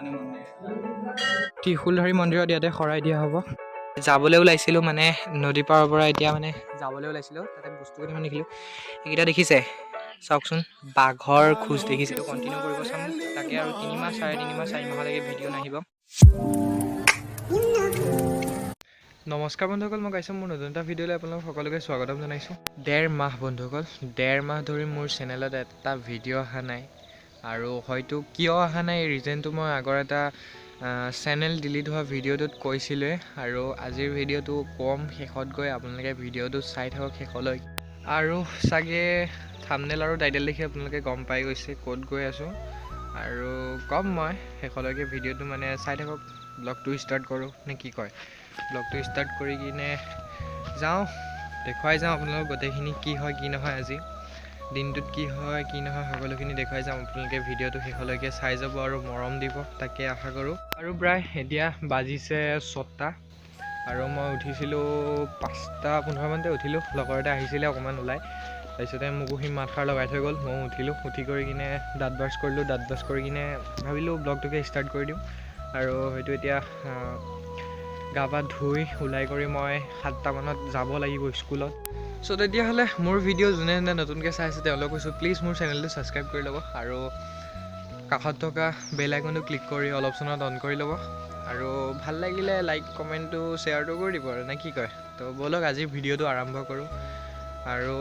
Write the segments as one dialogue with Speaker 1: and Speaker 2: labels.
Speaker 1: কাৰণে মন নাই।
Speaker 2: ত্ৰিশূলধাৰী মন্দিৰত ইয়াতে শৰাই দিয়া হ'ব। যাবলৈ ওলাইছিলোঁ মানে নদী পাৰৰ পৰা, এতিয়া মানে যাবলৈ ওলাইছিলোঁ, তাতে বস্তু কেইটামান দেখিলোঁ। এইকেইটা দেখিছে, চাওকচোন, বাঘৰ খোজ দেখিছিলোঁ। কণ্টিনিউ কৰিব চাম তাকে। আৰু 3 মাহ, 3.5 মাহ, 4 মাহলৈকে ভিডিঅ' নাহিব। নমস্কাৰ বন্ধুসকল, মই গাইছোঁ মোৰ নতুন এটা ভিডিঅ'লৈ আপোনালোক সকলোকে স্বাগতম জনাইছোঁ। 1.5 মাহ বন্ধুসকল, 1.5 মাহ ধৰি মোৰ চেনেলত এটা ভিডিঅ' অহা নাই। আৰু হয়তো কিয় অহা নাই, এই ৰিজনটো মই আগৰ এটা চেনেল ডিলিট হোৱা ভিডিঅ'টোত কৈছিলোঁৱে আৰু আজিৰ ভিডিঅ'টো ক'ম শেষত গৈ। আপোনালোকে ভিডিঅ'টো চাই থাকক শেষলৈ। আৰু চাগে থামনেল আৰু টাইটেল দেখি আপোনালোকে গম পাই গৈছে ক'ত গৈ আছোঁ। আৰু ক'ম মই শেষলৈকে, ভিডিঅ'টো মানে চাই থাকক। ব্লগটো ষ্টাৰ্ট কৰোঁ নে কি কয়? ব্লগটো ষ্টাৰ্ট কৰি কিনে যাওঁ, দেখুৱাই যাওঁ আপোনালোকক গোটেইখিনি কি হয় কি নহয়, আজি দিনটোত কি হয় কি নহয় সকলোখিনি দেখুৱাই যাম। আপোনালোকে ভিডিঅ'টো শেষলৈকে চাই যাব আৰু মৰম দিব, তাকে আশা কৰোঁ। আৰু প্ৰায় এতিয়া বাজিছে 6টা আৰু মই উঠিছিলোঁ 5টা 15 মানতে উঠিলোঁ। লগৰ এটা আহিছিলে অকণমান ওলাই, তাৰপিছতে মোকো সি মাতষাৰ লগাই থৈ গ'ল। ময়ো উঠিলোঁ, উঠি কৰি কিনে দাঁত ব্ৰাছ কৰিলোঁ। দাঁত ব্ৰাছ কৰি কিনে ভাবিলোঁ ব্লগটোকে ষ্টাৰ্ট কৰি দিওঁ। আৰু হয়তো এতিয়া গা পা ধুই ওলাই কৰি মই 7টামানত যাব লাগিব স্কুলত। চ' তেতিয়াহ'লে মোৰ ভিডিঅ' যোনে যোনে নতুনকৈ চাই আছে, তেওঁলোক কৈছোঁ, প্লিজ মোৰ চেনেলটো ছাবস্ক্ৰাইব কৰি ল'ব আৰু কাষত থকা বেল আইকনটো ক্লিক কৰি অল অপশ্যনত অন কৰি ল'ব। আৰু ভাল লাগিলে লাইক, কমেণ্টটো, শ্বেয়াৰটো কৰি দিব আৰু, নে কি কয়? তো ব'লক, আজিৰ ভিডিঅ'টো আৰম্ভ কৰোঁ। আৰু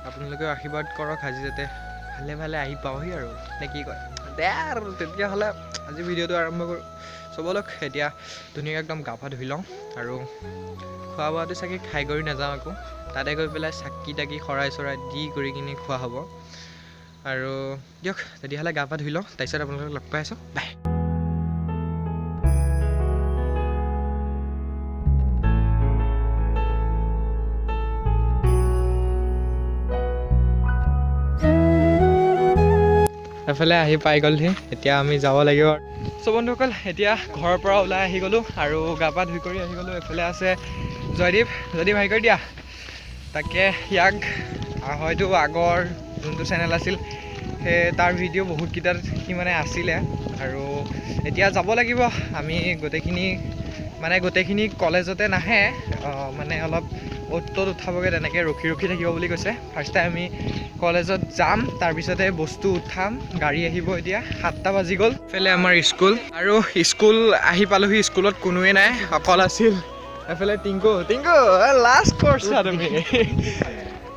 Speaker 2: আপোনালোকেও আশীৰ্বাদ কৰক, আজি যাতে ভালে ভালে আহি পাওঁহি আৰু, নে কি কয়? দে আৰু তেতিয়াহ'লে আজি ভিডিঅ'টো আৰম্ভ কৰোঁ। চ' ব'লক, এতিয়া ধুনীয়াকৈ একদম গা পা ধুই লওঁ। আৰু খোৱা বোৱাটো চাগে খাই কৰি নাযাওঁ আকৌ, তাতে গৈ পেলাই চাকি তাকি শৰাই চৰাই দি কৰি কিনে খোৱা হ'ব। আৰু দিয়ক তেতিয়াহ'লে, গা পা ধুই লওঁ, তাৰপিছত আপোনালোকক লগ পাই আছোঁ। বাই। এফালে আহি পাই গ'লহি, এতিয়া আমি যাব লাগিব। চ' বন্ধুসকল, এতিয়া ঘৰৰ পৰা ওলাই আহি গ'লোঁ আৰু গা পা ধুই কৰি আহি গ'লোঁ। এফালে আছে জয়দীপ। জয়দীপ, হাই কৰি দিয়া। তাকে ইয়াক হয়তো আগৰ যোনটো চেনেল আছিল, সেই তাৰ ভিডিঅ' বহুতকেইটাত সি মানে আছিলে। আৰু এতিয়া যাব লাগিব আমি গোটেইখিনি, মানে গোটেইখিনি কলেজতে নাহে, মানে অলপ অ'ত ত'ত উঠাবগৈ, তেনেকৈ ৰখি ৰখি থাকিব বুলি কৈছে। ফাৰ্ষ্ট টাইম আমি কলেজত যাম, তাৰপিছতে বস্তু উঠাম। গাড়ী আহিব। এতিয়া 7টা বাজি গ'ল। এফালে আমাৰ স্কুল আৰু স্কুল আহি পালোহি। স্কুলত কোনোৱে নাই, অকল আছিল এফালে টিংকু। টিংকু, লাষ্ট কৰিছা তুমি।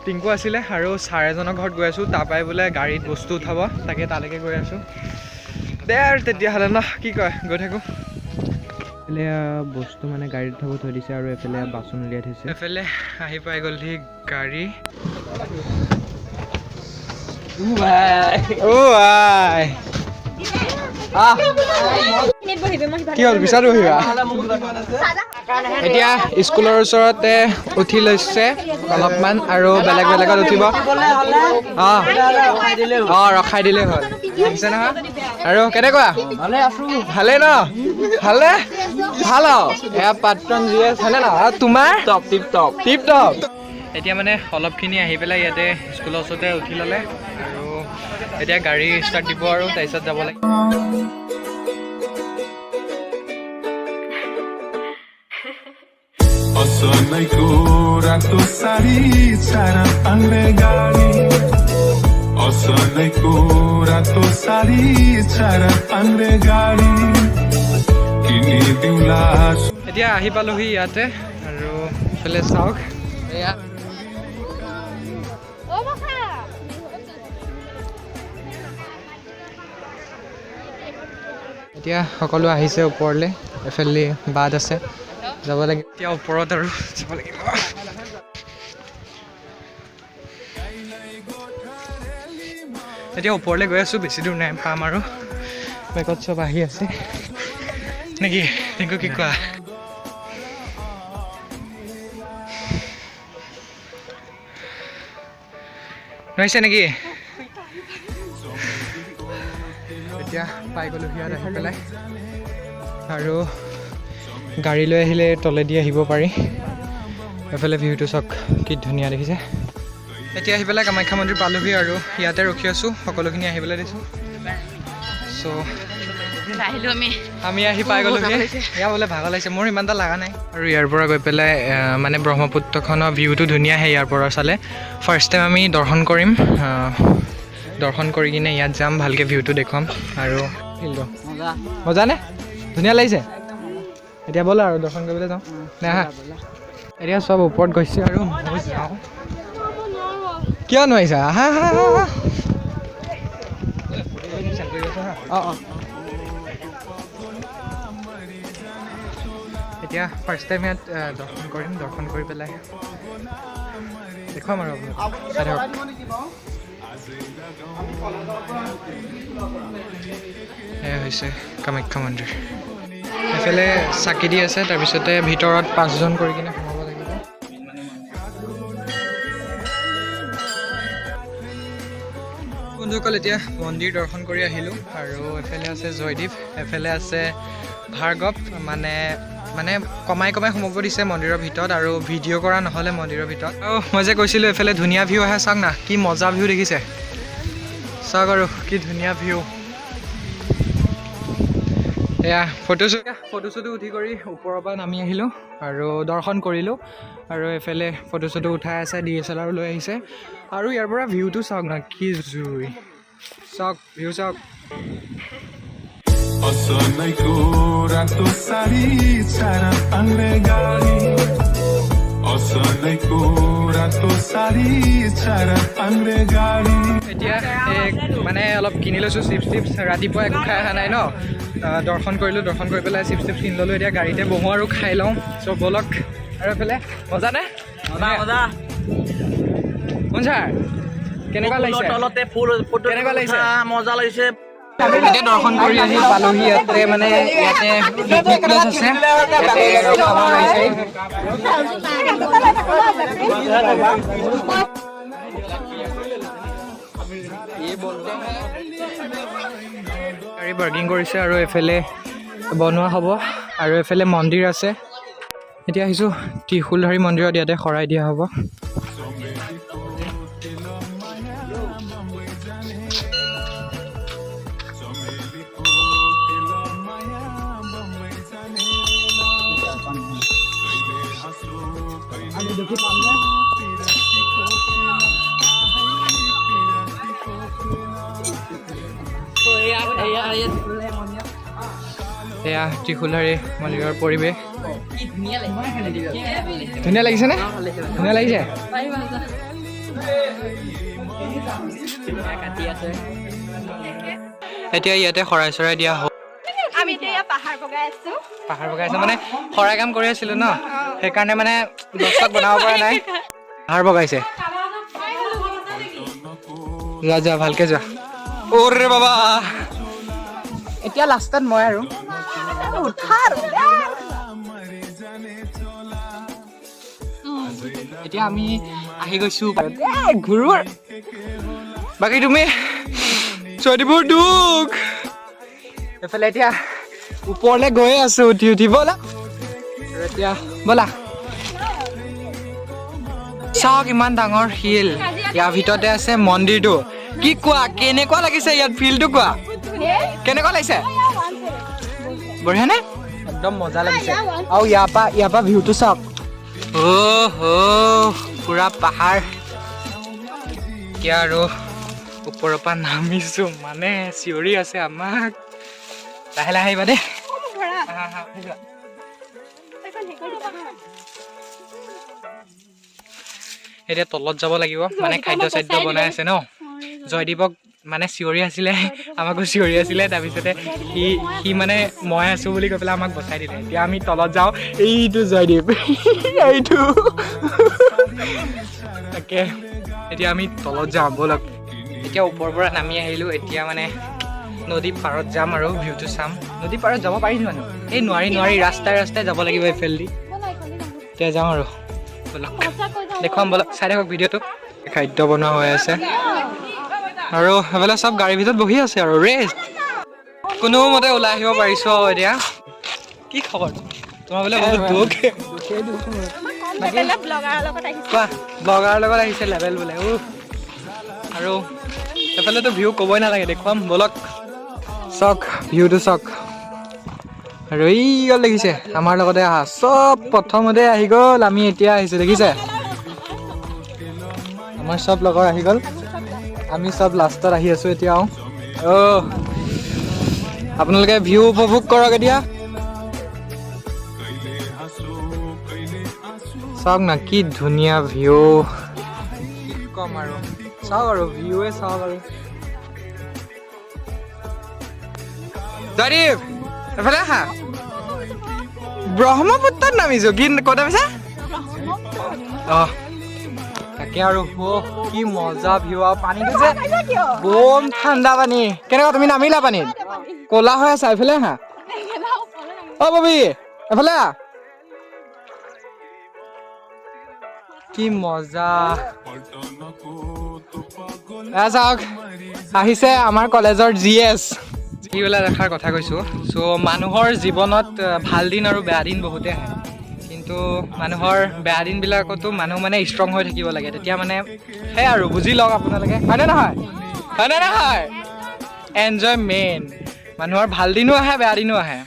Speaker 2: টিংকু আছিলে আৰু ছাৰ এজনৰ ঘৰত গৈ আছোঁ, তাৰপৰাই বোলে গাড়ীত বস্তু উঠাব, তাকে তালৈকে গৈ আছোঁ। দে আৰু তেতিয়াহ'লে ন কি কয়, গৈ থাকোঁ।
Speaker 3: এইফালে বস্তু মানে গাড়ীত উঠাব থৈ দিছে আৰু এইফালে বাচন উলিয়াই থৈছে।
Speaker 2: এফালে আহি পাই গ'লহি গাড়ী। অ' আই, কি হ'ল? পিছত বহিবা। এতিয়া স্কুলৰ ওচৰতে উঠি লৈছে অলপমান আৰু বেলেগ বেলেগত উঠিব। অঁ অঁ ৰখাই দিলেই হ'ল। দেখিছে নহয়? আৰু কেনেকুৱা? ভালে ন? ভালে, ভাল। আৰু এয়া পাত্ৰন যি আছে, হয়নে নহয়? আৰু তোমাৰ
Speaker 1: top, tip top.
Speaker 2: Tip top. এতিয়া মানে অলপখিনি আহি পেলাই ইয়াতে স্কুলৰ ওচৰতে উঠি ল'লে আৰু এতিয়া গাড়ী ষ্টাৰ্ট দিব আৰু তাৰপিছত যাব লাগিব।
Speaker 4: असलैको रातो साडी, चार पाङ्ग्रे गाडी। असलैको रातो साडी, चार पाङ्ग्रे गाडी किनिदिउँला।
Speaker 2: এতিয়া আহি পালোহি ইয়াতে আৰু ইফালে চাওক এয়া।
Speaker 5: অ বসা।
Speaker 2: এতিয়া সকলো আহিছে ওপৰলৈ। এফালে বাট আছে, যাব লাগিব এতিয়া ওপৰত আৰু যাব লাগিব। এতিয়া ওপৰলৈ গৈ আছোঁ, বেছি দূৰ নাই, পাম। আৰু বাইকত চব আহি আছে নেকি? টিংকু, কি কোৱা? নোৱাৰিছে নেকি? এতিয়া পাই গ'লোঁ ইয়াত আহি পেলাই। আৰু গাড়ী লৈ আহিলে তলেদি আহিব পাৰি। এফালে ভিউটো চাওক, কি ধুনীয়া দেখিছে। এতিয়া আহি পেলাই কামাখ্যা মন্দিৰ পালোহি আৰু ইয়াতে ৰখি আছোঁ, সকলোখিনি আহিবলৈ দিছোঁ। চ'
Speaker 1: আহিলোঁ আমি।
Speaker 2: আমি আহি পাই গ'লো।
Speaker 1: ভাগৰ লাগিছে।
Speaker 2: এয়া বোলে ভাগৰ লাগিছে, মোৰ ইমান এটা লগা নাই। আৰু ইয়াৰ পৰা গৈ পেলাই মানে ব্ৰহ্মপুত্ৰখনৰ ভিউটো ধুনীয়া আহে ইয়াৰ পৰা চালে। ফাৰ্ষ্ট টাইম আমি দৰ্শন কৰিম, দৰ্শন কৰি কিনে ইয়াত যাম, ভালকৈ ভিউটো দেখুৱাম। আৰু ফিল্ডটো মজা নে? ধুনীয়া লাগিছে। এতিয়া ব'লা আৰু দৰ্শন কৰিবলৈ যাওঁ নে? আহা। এতিয়া চব ওপৰত গৈছে আৰু মই যাওঁ। কিয় নোৱাৰিছা? আহা আহা আহা। অঁ অঁ, এতিয়া ফাৰ্ষ্ট টাইম ইয়াত দৰ্শন কৰিম, দৰ্শন কৰি পেলাই দেখুৱাম আৰু আপোনালোকক, চাই থাকক। এয়া হৈছে কামাখ্যা মন্দিৰ। এইফালে চাকি দি আছে, তাৰপিছতে ভিতৰত 5জন কৰি কিনে সোমাব লাগিব। বন্ধুসকল, এতিয়া মন্দিৰ দৰ্শন কৰি আহিলোঁ। আৰু এফালে আছে জয়দীপ, এফালে আছে ভাৰ্গৱ। মানে মানে কমাই কমাই সোমাব দিছে মন্দিৰৰ ভিতৰত আৰু ভিডিঅ' কৰা নহ'লে মন্দিৰৰ ভিতৰত। আৰু মই যে কৈছিলোঁ এইফালে ধুনীয়া ভিউ আহে, চাওক না কি মজা ভিউ দেখিছে, চাওক আৰু কি ধুনীয়া ভিউ। এয়া ফটো চটো উঠি কৰি ওপৰৰ পৰা নামি আহিলোঁ আৰু দৰ্শন কৰিলোঁ। আৰু এইফালে ফটো চটো উঠাই আছে, DSLR লৈ আহিছে। আৰু ইয়াৰ পৰা ভিউটো চাওক না কি জুই, চাওক ভিউ চাওক।
Speaker 4: असलैको रातो साडी चार पाङ्रे गाडी, असलैको रातो साडी चार पाङ्रे गाडी।
Speaker 2: এতিয়া মানে অলপ কিনি লৈছোঁ চিপছ টিপছ, ৰাতিপুৱা একো খাই অহা নাই ন। দৰ্শন কৰিলোঁ, দৰ্শন কৰি পেলাই চিপছ টিপছ কিনি ল'লোঁ। এতিয়া গাড়ীতে বহোঁ আৰু খাই লওঁ। চ' ব'লক। আৰু এইফালে মজা নে?
Speaker 5: মজা।
Speaker 2: কোন ছাৰ, কেনেকুৱা লাগিছে?
Speaker 5: তলতে ফুল ফটো।
Speaker 2: কেনেকুৱা লাগিছে?
Speaker 5: মজা লাগিছে।
Speaker 2: এতিয়া দৰ্শন কৰি আহি পালোহি। ইয়াতে মানে ইয়াতে পিকনিক প্লেচ আছে, ইয়াতে খাব আহিছে। গাড়ী পাৰ্কিং কৰিছে আৰু এইফালে বনোৱা হ'ব আৰু এইফালে মন্দিৰ আছে। এতিয়া আহিছোঁ ত্ৰিশূলধাৰী মন্দিৰত, ইয়াতে শৰাই দিয়া হ'ব। এয়া ত্ৰিশূলধাৰী মন্দিৰৰ পৰিৱেশ। ধুনীয়া লাগিছে নে? ধুনীয়া লাগিছে। এতিয়া ইয়াতে শৰাই চৰাই দিয়া হ'ল।
Speaker 6: আমি এতিয়া পাহাৰ বগাই আছো।
Speaker 2: পাহাৰ বগাই আছো মানে শৰাই কাম কৰি আছিলো ন, সেইকাৰণে মানে ব্লগ চগ বনাব পৰা নাই। পাহাৰ বগাইছে। যোৱা যোৱা, ভালকে যোৱা। অ'ৰে বাবা, এতিয়া লাষ্টত মই আৰু এতিয়া আমি আহি গৈছো ঘূৰোৱাৰ। বাকী তুমি জয়দীপৰ দুখ। এইফালে এতিয়া ওপৰলৈ গৈয়ে আছো উঠি উঠি। ব'লা এতিয়া ব'লা। চাওক ইমান ডাঙৰ শিল, ইয়াৰ ভিতৰতে আছে মন্দিৰটো। কি কোৱা, কেনেকুৱা লাগিছে ইয়াত ফিলটো কোৱা, কেনেকুৱা লাগিছে? বঢ়িয়া নে? একদম মজা লাগিছে। আৰু ইয়াৰ পৰা ভিউটো চাওক। অ' হ' পুৰা পাহাৰ। এতিয়া আৰু ওপৰৰ পৰা নামিছো, মানে চিঞৰি আছে আমাক। লাহে লাহে আহিবা দেই। এতিয়া তলত যাব লাগিব, মানে খাদ্য চাদ্য বনাই আছে ন। জয়দীপক মানে চিঞৰি আছিলে, আমাকো চিঞৰি আছিলে। তাৰপিছতে সি মানে মই আছোঁ বুলি কৈ পেলাই আমাক বচাই দিলে। এতিয়া আমি তলত যাওঁ। এইটো জয়দীপ, এইটো তাকে। এতিয়া আমি তলত যাওঁ ব'লক। এতিয়া ওপৰৰ পৰা নামি আহিলোঁ। এতিয়া মানে নদী পাৰত যাম আৰু ভিউটো চাম। নদী পাৰত যাব পাৰিম জানো? এই নোৱাৰি নোৱাৰি, ৰাস্তাই ৰাস্তাই যাব লাগিব এইফালেদি। এতিয়া যাওঁ আৰু ব'লক, দেখুৱাম ব'লক, চাই থাকক ভিডিঅ'টো। খাদ্য বনোৱা হৈ আছে আৰু সেইফালে চব গাড়ীৰ ভিতৰত বহি আছে আৰু ৰেষ্ট। কোনোমতে ওলাই আহিব পাৰিছোঁ আৰু। এতিয়া কি খবৰ তোমাৰ? বোলে বহুত দুখ। কোৱা, ব্লগাৰৰ লগত আহিছে লেভেল বোলে। আৰু সেইফালেতো ভিউ ক'বই নালাগে, দেখুৱাম ব'লক। চাওক, ভিউটো চাওক। আৰু এই গ'ল, দেখিছে, আমাৰ লগতে আহা চব প্ৰথমতে আহি গ'ল। আমি এতিয়া আহিছোঁ, দেখিছে, আমাৰ চব লগৰ আহি গ'ল। আমি চব লাষ্টত আহি আছোঁ এতিয়াও। অ' আপোনালোকে ভিউ উপভোগ কৰক এতিয়া। চাওক না, কি ধুনীয়া ভিউ, কি ক'ম আৰু। চাওক আৰু, ভিউৱে চাওক আৰু। জয়দীপ, এফালে আহা। ব্ৰহ্মপুত্ৰত নামিছো। কি ক'ত নামিছা? অঁ, তাকে আৰু। অ' কি মজা ভিউ, আৰু পানীটো যে বম ঠাণ্ডা পানী। কেনেকুৱা, তুমি নামিলা পানীত? ক'লা হৈ আছা। এইফালে আহা। অ' ববী, এফালে আহ। কি মজা। এয়া চাওক, আহিছে আমাৰ কলেজৰ জি এছ। কি বোলে এষাৰ কথা কৈছোঁ। চ' মানুহৰ জীৱনত ভাল দিন আৰু বেয়া দিন বহুতেই আহে, কিন্তু মানুহৰ বেয়া দিনবিলাকতো মানুহ মানে ষ্ট্ৰং হৈ থাকিব লাগে। তেতিয়া মানে সেয়াই আৰু, বুজি লওক আপোনালোকে, হয়নে নহয়? হয়নে নহয়? Enjoy main. মানুহৰ ভাল দিনো আহে, বেয়া দিনো আহে।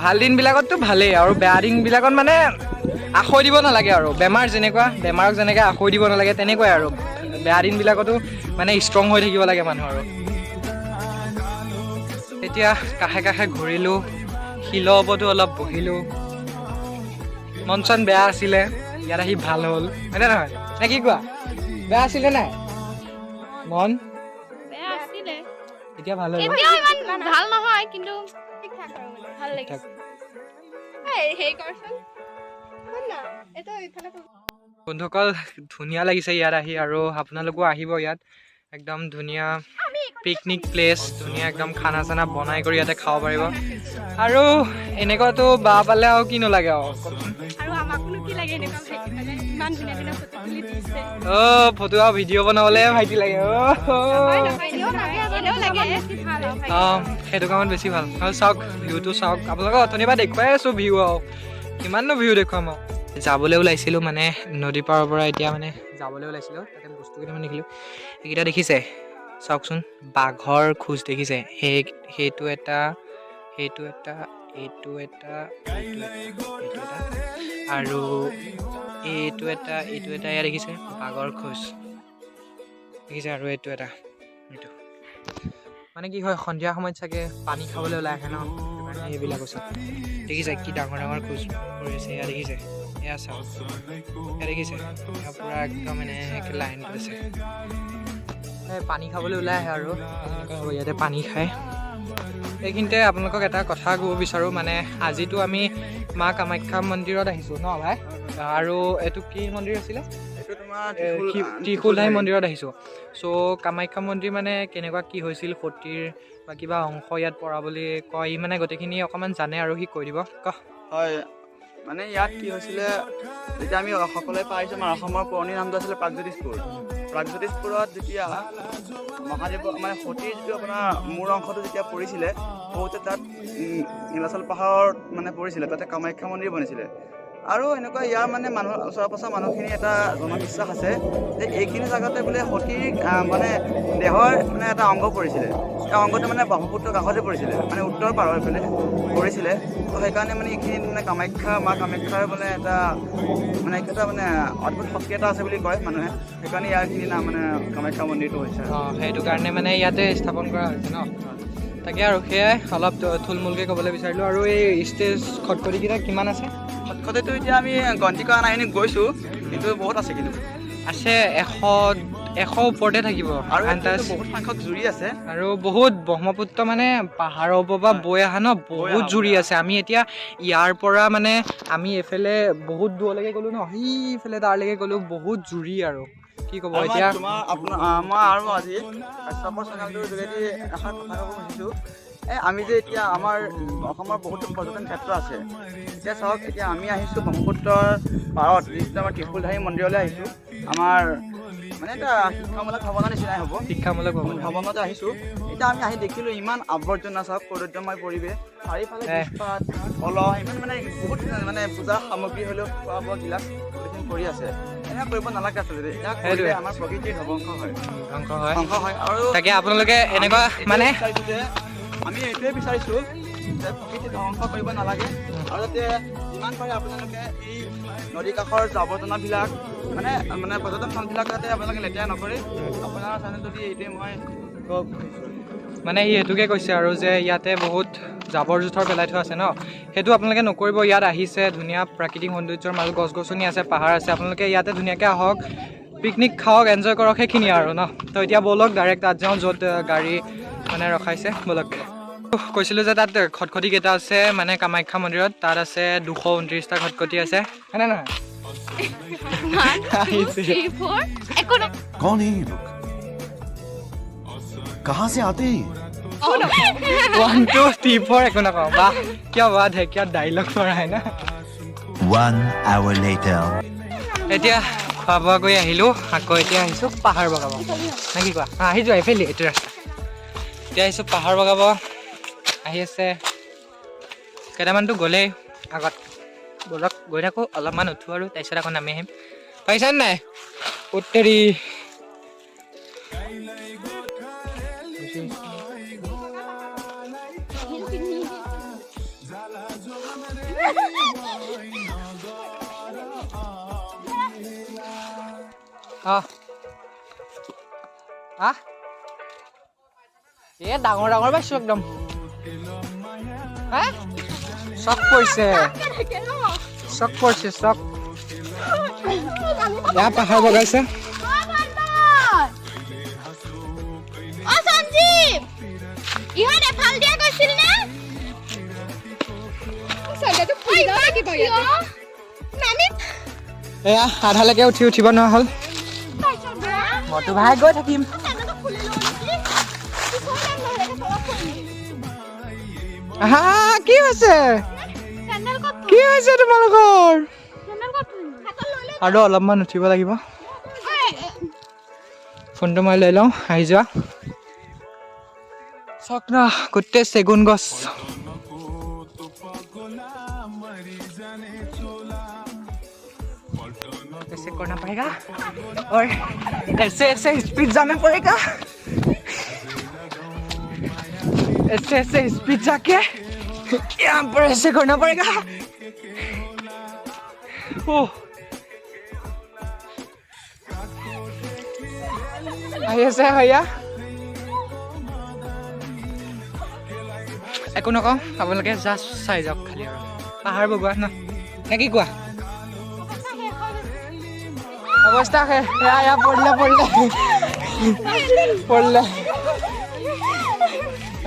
Speaker 2: ভাল দিনবিলাকততো ভালেই, আৰু বেয়া দিনবিলাকত মানে আশৈ দিব নালাগে আৰু। বেমাৰ যেনেকুৱা, বেমাৰক যেনেকৈ আশৈ দিব নালাগে, তেনেকুৱাই আৰু বেয়া দিনবিলাকতো মানে ষ্ট্ৰং হৈ থাকিব লাগে মানুহ। আৰু এতিয়া কাষে কাষে ঘূৰিলোঁ, শিলৰ ওপৰতো অলপ বহিলোঁ। মন চন বেয়া আছিলে, ইয়াত আহি ভাল হ'ল, হয়নে নহয়? নে কি কোৱা, বেয়া আছিলে নাই মন?
Speaker 6: বেয়া আছিলে।
Speaker 2: এতিয়া ভাল হ'ল?
Speaker 6: এতিয়াও ইমান ভাল নহয়, কিন্তু ঠিক ঠাক আৰু, মানে ভাল লাগিছে। এই হেৰি কৰচোন, শুন না, এইটো ইফালে কৰ।
Speaker 2: বন্ধুসকল, ধুনীয়া লাগিছে ইয়াত আহি, আৰু আপোনালোকো আহিব ইয়াত। একদম ধুনীয়া পিকনিক প্লেচ, ধুনীয়া একদম খানা চানা বনাই কৰি ইয়াতে খাব পাৰিব। আৰু এনেকুৱাতো বাহ পালে আৰু কি নালাগে আৰু কওকচোন।
Speaker 6: আৰু আমাকনো কি লাগে এনেকুৱা ভাইটি পালে, ইমান ধুনীয়া ধুনীয়া ফটো তুলি দিছে।
Speaker 2: অ' ফটো আৰু ভিডিঅ' বনাবলৈ ভাইটি লাগে। অ'
Speaker 6: নহয় নহয়, এনেও লাগে, এনেও লাগে। ভাল আৰু ভাইটি।
Speaker 2: অঁ, সেইটো কামত বেছি ভাল। আৰু চাওক ভিউটো চাওক, আপোনালোকক অথনিৰ পৰা দেখুৱাই আছোঁ ভিউ, আৰু কিমাননো ভিউ দেখুৱাম আৰু। যাবলৈ ওলাইছিলোঁ মানে নদী পাৰৰ পৰা, এতিয়া মানে যাবলৈ ওলাইছিলোঁ, তাতে বস্তু কেইটামান দেখিলোঁ। এইকেইটা দেখিছে, চাওকচোন, বাঘৰ খোজ দেখিছে। সেইটো এটা, সেইটো এটা, এইটো এটা, এইটো এটা, এইটো এটা, আৰু এইটো এটা, এইটো এটা। এয়া দেখিছে বাঘৰ খোজ দেখিছে, আৰু এইটো এটা, এইটো মানে কি হয়, সন্ধিয়া সময়ত চাগে পানী খাবলৈ ওলাই আহে ন, সেইটো কাৰণে এইবিলাক আছে। দেখিছে কি ডাঙৰ ডাঙৰ খোজ পৰি আছে। এয়া দেখিছে, এয়া চাওক, এয়া দেখিছে, এয়া পূৰা একদম এনেকৈ লাইনত আছে। এই পানী খাবলৈ ওলাই আহে আৰু এনেকুৱা হ'ব, ইয়াতে পানী খায়। এইখিনিতে আপোনালোকক এটা কথা ক'ব বিচাৰোঁ, মানে আজিতো আমি মা কামাখ্যা মন্দিৰত আহিছোঁ ন ভাই, আৰু এইটো কি মন্দিৰ আছিলে?
Speaker 1: এইটো তোমাৰ
Speaker 2: ত্ৰিশূলধাৰী মন্দিৰত আহিছোঁ। চ' কামাখ্যা মন্দিৰ মানে কেনেকুৱা কি হৈছিল, সতীৰ বা কিবা অংশ ইয়াত পৰা বুলি কয়, ই মানে গোটেইখিনি অকণমান জানে আৰু সি কৈ দিব। ক।
Speaker 1: হয়, মানে ইয়াত কি হৈছিলে, যেতিয়া আমি সকলোৱে পাইছোঁ, আমাৰ অসমৰ পুৰণি নামটো আছিলে প্ৰাগজ্যোতিষপুৰ। প্ৰাগজ্যোতিষপুৰত যেতিয়া মহাদেৱ মানে সতীৰ যিটো আপোনাৰ মূৰ অংশটো যেতিয়া পৰিছিলে, বহুতে তাত নীলাচল পাহাৰত মানে পৰিছিলে, তাতে কামাখ্যা মন্দিৰ বনিছিলে। আৰু এনেকুৱা ইয়াৰ মানে মানুহ, ওচৰ পাঁজৰ মানুহখিনি এটা জনবিশ্বাস আছে যে এইখিনি জেগাতে বোলে সতীৰ মানে দেহৰ মানে এটা অংগ পৰিছিলে। সেই অংগটো মানে ব্ৰহ্মপুত্ৰৰ কাষতে পৰিছিলে, মানে উত্তৰ পাৰৰ এইফালে পৰিছিলে। তো সেইকাৰণে মানে এইখিনিত মানে কামাখ্যা, মা কামাখ্যাৰ মানে এটা মানে এটা মানে অদ্ভুত শক্তি এটা আছে বুলি কয় মানুহে, সেইকাৰণে ইয়াৰখিনি নাম মানে কামাখ্যা মন্দিৰটো হৈছে।
Speaker 2: অঁ, সেইটো কাৰণে মানে ইয়াতে স্থাপন কৰা হৈছে ন। তাকে আৰু সেয়াই অলপ থুলমূলকৈ ক'বলৈ বিচাৰিলোঁ। আৰু এই ষ্টেজ খটখটিকেইটা কিমান আছে?
Speaker 1: খটখটিটো এতিয়া আমি গন্তি কৰা নাই, এনেই গৈছোঁ, কিন্তু বহুত আছে। কিন্তু
Speaker 2: আছে 100 ওপৰতে থাকিব।
Speaker 1: আৰু ইয়াত
Speaker 2: আন্দাজ।
Speaker 1: কিন্তু বহুত সংখ্যক জুৰি আছে।
Speaker 2: আৰু বহুত ব্ৰহ্মপুত্ৰ মানে পাহাৰৰ ওপৰৰ পৰা বৈ অহা ন, বহুত
Speaker 1: অহা,
Speaker 2: জুৰি
Speaker 1: বৈ
Speaker 2: আছে। আমি এতিয়া ইয়াৰ পৰা মানে আমি এইফালে বহুত দূৰলৈকে গ'লো ন, সেইফালে তাৰলৈকে গ'লো, বহুত জুৰি আৰু কি ক'ব
Speaker 1: আৰু
Speaker 2: এতিয়া।
Speaker 1: তোমাৰ আপোনাৰ মই আৰু আজি কাশ্যপৰ চেনেলটোৰ যোগেদি এষাৰ কথা ক'ব খুজিছোঁ। এই আমি যে এতিয়া আমাৰ অসমৰ বহুতো পৰ্যটন ক্ষেত্ৰ আছে, এতিয়া চাওক, এতিয়া আমি আহিছোঁ ব্ৰহ্মপুত্ৰৰ পাৰত, যিটো আমাৰ ত্ৰিশূলধাৰী মন্দিৰলৈ আহিছোঁ। আমাৰ মানে এটা শিক্ষামূলক ভৱনৰ নিচিনাই হ'ব,
Speaker 2: শিক্ষামূলক ভৱন।
Speaker 1: ভৱনতে আহিছোঁ। এতিয়া আমি আহি দেখিলোঁ ইমান আৱৰ্জনা, চাওক কৰ্দযময় পৰিৱেশ, চাৰিওফালে বিষপাত, কলহ, ইমান মানে বহুত মানে পূজা সামগ্ৰী হ'লেও খোৱা বোৱা গিলাচ গোটেইখিনি পৰি আছে। এনেকুৱা কৰিব নালাগে আচলতে, ইয়াক কৰিলে
Speaker 2: সেইটোৱে।
Speaker 1: আমাৰ প্ৰকৃতিৰ ধ্বংস হয়,
Speaker 2: ধ্বংস হয়,
Speaker 1: ধ্বংস হয়। আৰু
Speaker 2: তাকে আপোনালোকে এনেকুৱা
Speaker 1: আমি
Speaker 2: মানে
Speaker 1: এইটোৱে বিচাৰিছোঁ যে আমি এইটোৱে বিচাৰিছোঁ যে প্ৰকৃতি ধ্বংস কৰিব নালাগে আৰু যাতে যিমান পাৰে আপোনালোকে এই নদী কাষৰ আৱৰ্জনাবিলাক মানে মানে পৰ্যটন স্থানবিলাক যাতে আপোনালোকে লেতেৰা নকৰে। আপোনাৰ চেনেলটো দি এইটোৱে মই ক'ব খুজিছোঁ।
Speaker 2: মানে সি সেইটোকে কৈছে আৰু যে ইয়াতে বহুত জাবৰ জোঁথৰ পেলাই থোৱা আছে ন, সেইটো আপোনালোকে নকৰিব। ইয়াত আহিছে ধুনীয়া প্ৰাকৃতিক সৌন্দৰ্যৰ মাজত গছ গছনি আছে, পাহাৰ আছে, আপোনালোকে ইয়াতে ধুনীয়াকৈ আহক, পিকনিক খাওক, এনজয় কৰক, সেইখিনি আৰু ন। তো এতিয়া ব'লক ডাইৰেক্ট তাত যাওঁ য'ত গাড়ী মানে ৰখাইছে। ব'লক। কৈছিলোঁ যে তাত খটখটি কেইটা আছে মানে কামাখ্যা মন্দিৰত, তাত আছে 229টা খটখটি আছে, হয়নে নহয়?
Speaker 6: 1 2 3 4 একো
Speaker 7: कौन है ये लोग, कहां से आते हैं ये?
Speaker 2: 1 2 3 4 একো নকওঁ। বাহ কিয় বাত হে, কিয় ডাইলগ কৰা হয় না।
Speaker 7: 1 hour later.
Speaker 2: এতিয়া খোৱা বোৱা কৰি আহিলোঁ, আকৌ এতিয়া আহিছোঁ পাহাৰ বগাব, নে কি কোৱা? আহি যোৱা এইফালে এইটো ৰাস্তা। এতিয়া আহিছোঁ পাহাৰ বগাব, আহি আছে কেইটামানতো গ'লেই আগত। ব'লক গৈ থাকোঁ, অলপমান উঠোঁ আৰু তাৰপিছত আকৌ নামি আহিম। পাৰিছানে নাই? উত্তেৰি আহ এ ডাঙৰ ডাঙৰ পাইছোঁ একদম। হা চক পৰিছে, চক পৰিছে, চক। এয়া পাহাৰ বগাইছে। এয়া আধালৈকে উঠি উঠিব নোৱাৰা হ'ল। মইতো ভাই গৈ থাকিম। আহা কি হৈছে, কি হৈছে তোমালোকৰ? আৰু অলপমান উঠিব লাগিব। ফোনটো মই লৈ লওঁ, আহি যোৱা। চাওক না গোটেই চেগুন গছ। ऐसे करना पड़ेगा और ऐसे ऐसे स्पीड जाना पड़ेगा, ऐसे ऐसे स्पीड जाके यहाँ पर ऐसे करना पड़ेगा। ओह আহি আছে ভাইয়া, একো নকওঁ, আপোনালোকে জাষ্ট চাই যাওক খালি আৰু পাহাৰ বগোৱা ন, নে কি কোৱা? অৱস্থা এয়া পঢ়িলে পঢ়িলে পঢ়িলে।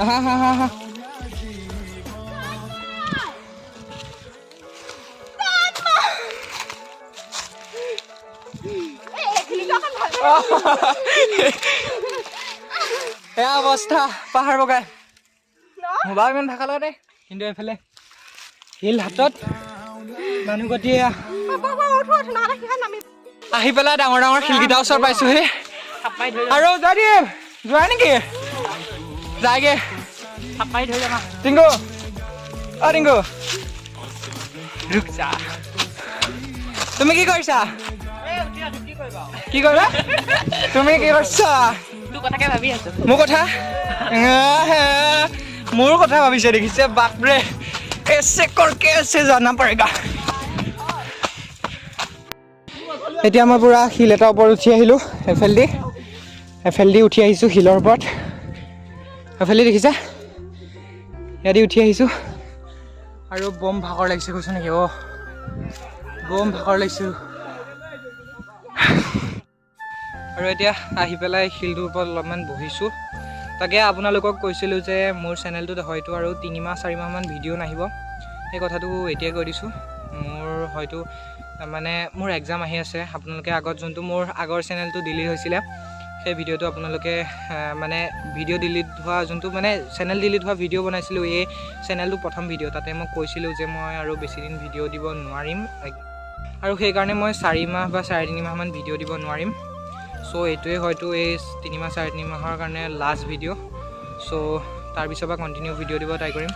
Speaker 2: হা হা হা হা এয়া অৱস্থা পাহাৰ বগাই। মোবাইল ইমান ভাষা লগা দেই, কিন্তু এইফালে শিল হাতত মানুহ গতি আহি পেলাই ডাঙৰ ডাঙৰ শিলকেইটাৰ ওচৰত পাইছোহি। আৰু যাই দিম যোৱা নেকি? যায়গে টিংকু, অ টিংকু ৰুক যা। তুমি কি কৰিছা? কি কৰিবা তুমি? কি কৰিছা? মোৰ কথা, মোৰ কথা ভাবিছে দেখিছে, বাপৰে। এছে কৰকে এছে জানা পৰেগা। এতিয়া মই পূৰা শিল এটাৰ ওপৰত উঠি আহিলোঁ, এফালেদি এফালেদি উঠি আহিছোঁ শিলৰ ওপৰত, এফালেদি দেখিছা ইয়াতে উঠি আহিছোঁ। আৰু বম ভাগৰ লাগিছে, কৈছোঁ নেকি? অ' বম ভাগৰ লাগিছোঁ। আৰু এতিয়া আহি পেলাই শিলটোৰ ওপৰত অলপমান বহিছোঁ। তাকে আপোনালোকক কৈছিলোঁ যে মোৰ চেনেলটোত হয়তো আৰু 3 মাহ 4 মাহমান ভিডিঅ' নাহিব, সেই কথাটো এতিয়াই কৈ দিছোঁ। মোৰ হয়তো মানে মোৰ এক্সাম আহি আছে। আপোনালোকে আগত যোনটো মোৰ আগৰ চেনেলটো ডিলিট হৈছিলে সেই ভিডিঅ'টো আপোনালোকে মানে ভিডিঅ' ডিলিট হোৱা যোনটো মানে চেনেল ডিলিট হোৱা ভিডিঅ' বনাইছিলোঁ, এই চেনেলটো প্ৰথম ভিডিঅ', তাতে মই কৈছিলোঁ যে মই আৰু বেছিদিন ভিডিঅ' দিব নোৱাৰিম আৰু সেইকাৰণে মই 4 মাহ বা 3.5 মাহমান ভিডিঅ' দিব নোৱাৰিম। চ' এইটোৱে হয়তো এই 3 মাহ 3.5 মাহৰ কাৰণে লাষ্ট ভিডিঅ'। চ' তাৰপিছৰ পৰা কণ্টিনিউ ভিডিঅ' দিব ট্ৰাই কৰিম।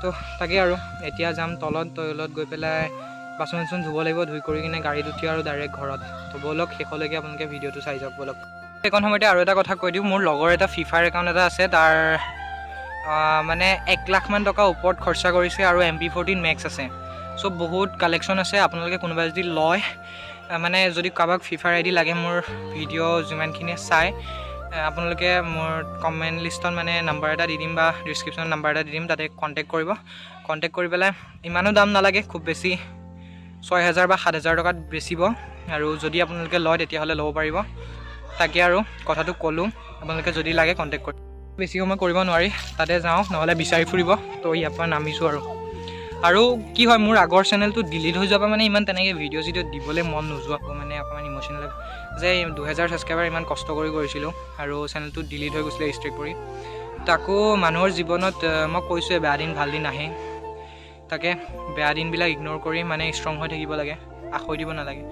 Speaker 2: তো তাকে আৰু এতিয়া যাম তলত, তলত গৈ পেলাই বাচন চাচন ধুব লাগিব, ধুই কৰি কিনে গাড়ীত উঠি আৰু ডাইৰেক্ট ঘৰত। তো ব'লক শেষলৈকে আপোনালোকে ভিডিঅ'টো চাই যাওক ব'লক। সেইকণ সময়তে আৰু এটা কথা কৈ দিওঁ, মোৰ লগৰ এটা ফ্ৰী ফায়াৰ একাউণ্ট এটা আছে, তাৰ মানে 1 লাখমান টকা ওপৰত খৰচা কৰিছে আৰু MP14 max আছে। চ' বহুত কালেকশ্যন আছে। আপোনালোকে কোনোবাই যদি লয়, মানে যদি কাৰোবাক ফ্ৰী ফায়াৰ আই ডি লাগে, মোৰ ভিডিঅ' যিমানখিনিয়ে চায়, আপোনালোকে মোৰ কমেণ্ট লিষ্টত মানে নাম্বাৰ এটা দি দিম বা ডিছক্ৰিপশ্যনত নাম্বাৰ এটা দি দিম, তাতে কণ্টেক্ট কৰিব। কণ্টেক্ট কৰি পেলাই ইমানো দাম নালাগে, খুব বেছি 6000 বা 7000 টকাত বেচিব। আৰু যদি আপোনালোকে লয় তেতিয়াহ'লে ল'ব পাৰিব। তাকে আৰু কথাটো ক'লোঁ, আপোনালোকে যদি লাগে কণ্টেক্ট কৰিব। বেছি সময় কৰিব নোৱাৰি, তাতে যাওঁ, নহ'লে বিচাৰি ফুৰিব। তো ইয়াৰ পৰা নামিছোঁ আৰু। আৰু কি হয়, মোৰ আগৰ চেনেলটো ডিলিট হৈ যোৱাৰ পৰা মানে ইমান তেনেকৈ ভিডিঅ' চিডিঅ' দিবলৈ মন নোযোৱা, মানে অকণমান ইম'চনেল যে 2000 ছাবস্ক্ৰাইবাৰ ইমান কষ্ট কৰি কৰিছিলোঁ আৰু চেনেলটো ডিলিট হৈ গৈছিলে ষ্ট্ৰেক কৰি। তাকো মানুহৰ জীৱনত মই কৈছোঁৱে, বেয়া দিন ভাল দিন আহে। তাকে বেয়া দিনবিলাক ইগন'ৰ কৰি মানে ষ্ট্ৰং হৈ থাকিব লাগে, আশৈ দিব নালাগে।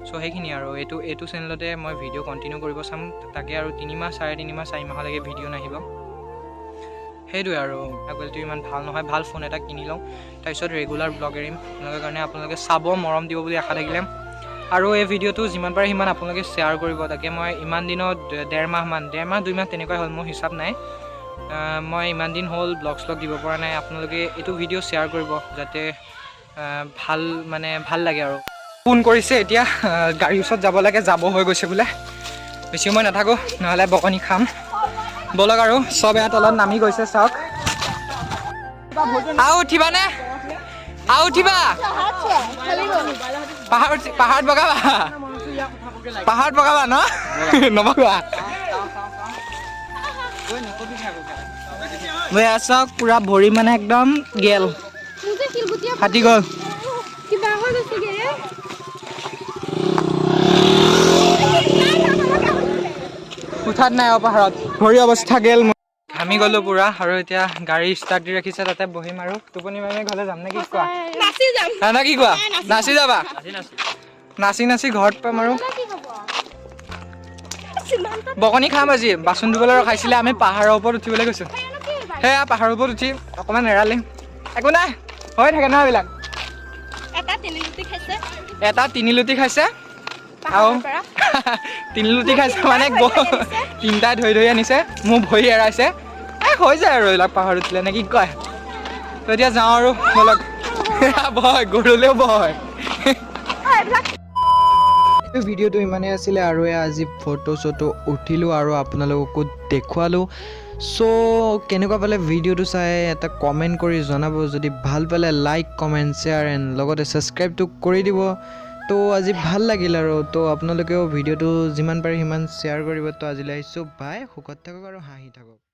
Speaker 2: চ' সেইখিনি আৰু এইটো চেনেলতে মই ভিডিঅ' কণ্টিনিউ কৰিব চাম। তাকে আৰু 3 মাহ, 3.5 মাহ, 4 মাহলৈকে ভিডিঅ' নাহিব। সেইটোৱে আৰু কোৱালিটি ইমান ভাল নহয়, ভাল ফোন এটা কিনি লওঁ, তাৰপিছত ৰেগুলাৰ ব্লগ এৰিম আপোনালোকৰ কাৰণে। আপোনালোকে চাব, মৰম দিব বুলি আশা থাকিলে। আৰু এই ভিডিঅ'টো যিমান পাৰে সিমান আপোনালোকে শ্বেয়াৰ কৰিব। তাকে মই ইমান দিনত 1.5 মাহমান, 1.5 মাহ 2 মাহ তেনেকুৱাই হ'ল, মোৰ হিচাপ নাই। মই ইমান দিন হ'ল ব্লগ শ্লগ দিব পৰা নাই। আপোনালোকে এইটো ভিডিঅ' শ্বেয়াৰ কৰিব যাতে ভাল মানে ভাল লাগে। আৰু ফোন কৰিছে এতিয়া, গাড়ীৰ ওচৰত যাব লাগে, যাব হৈ গৈছে বোলে। বেছি সময় নাথাকোঁ, নহ'লে বকনি খাম। ব'লক আৰু চব এয়া তলত নামি গৈছে, চাওক। আৰু উঠিবানে? আৰু উঠিবা? পাহাৰত বগাবা? পাহাৰত বগাবা ন? নবগোৱা? চাওক পুৰা ভৰি মানে একদম গেল ফাটি গ'ল। উঠাত নাই আৰু পাহাৰত, ভৰি অৱস্থা গেল, ঘামি গ'লো পুৰা। আৰু এতিয়া গাড়ী ষ্টাৰ্ট দি ৰাখিছে, তাতে বহিম আৰু টোপনি মাৰি ঘৰলৈ যাম নে কি কোৱা? না কি কোৱা? নাচি যাবা? নাচি নাচি ঘৰত পাম আৰু বকনি খাম। আজি বাচন ধুবলৈ ৰখাইছিলে, আমি পাহাৰৰ ওপৰত উঠিবলৈ গৈছোঁ। সেয়া পাহাৰৰ ওপৰত উঠি অকণমান এৰালিম, একো নাই, হৈ থাকে নহয় এইবিলাক। এটা তিনিলুটি খাইছে আৰু তিনিলুটি খাইছে মানে তিনিটাই ধৰি ধৰি আনিছে, মোৰ ভৰি এৰাইছে। এই হৈ যায় আৰু এইবিলাক পাহাৰত উঠিলে নে কি কয়। তো এতিয়া যাওঁ আৰু ব'লক। ভয় গৰুলেও ভয়।
Speaker 3: ভিডিঅ'টো ইমানেই আছিলে আৰু এয়া আজি ফটো চটো উঠিলোঁ আৰু আপোনালোককো দেখুৱালোঁ। চ' কেনেকুৱা পালে ভিডিঅ'টো চাই এটা কমেণ্ট কৰি জনাব। যদি ভাল পালে লাইক, কমেণ্ট, শ্বেয়াৰ এণ্ড লগতে ছাবস্ক্ৰাইবটো কৰি দিব। তো আজি ভাল লাগিল আৰু তো আপোনালোকেও ভিডিঅ'টো যিমান পাৰে সিমান শ্বেয়াৰ কৰিব। তো আজিলৈ আহিছোঁ, বাই। সুখত থাকক আৰু হাঁহি থাকক।